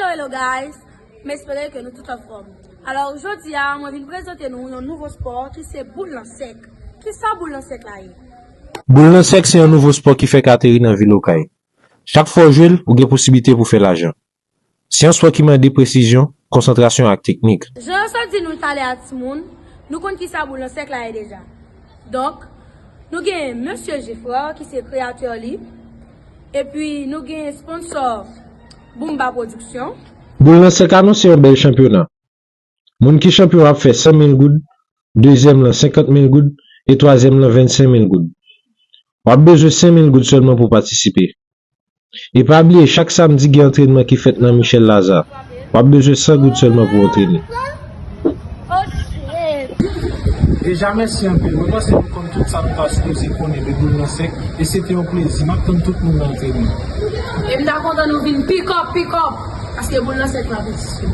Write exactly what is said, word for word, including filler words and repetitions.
Hello, hello guys, m espere ke nou tout anfòm. Alò, jodi a, mwen vin prezante nou yon nouvo spò ki se boul nan sèk. Kisa boul nan sèk la ye? Boul nan sèk se yon nouvo spò ki fèk ateri nan vil Okay. Chak fwa w jwe l, ou gen posiblite pou fè lajan. Se yon spò ki mande presizyon, konsantrasyon ak teknik. Jan yo sot di nou l talè a timoun, nou konn kisa boul nan sèk la ye deja. Donk, nou gen Mesye Geffrard ki se kreyatè li, epi nou gen sponsò Boomba Production. Boul nan sèk anonse yon bèl chanpyona. Moun ki chanpyon ap fè san mil goud, dezyèm lan senkant mil goud, e twazyèm lan vennsenk mil goud. W ap bezwen senk mil goud sèlman pou w patisipe. E pa bliye, chak samdi gen antrènman ki fèt nan Michel Lazare. W ap bezwen san goud sèlman pou w antrene. Deja mèsi anpil. Mwen panse nou konn tout sa nou ta sipoze konnen de boul nan sèk, e se te yon plezi. M ap tann tout moun nan antrènman. E m ta kontan nou vin pick up, pick up, paske boul nan sèk la piti.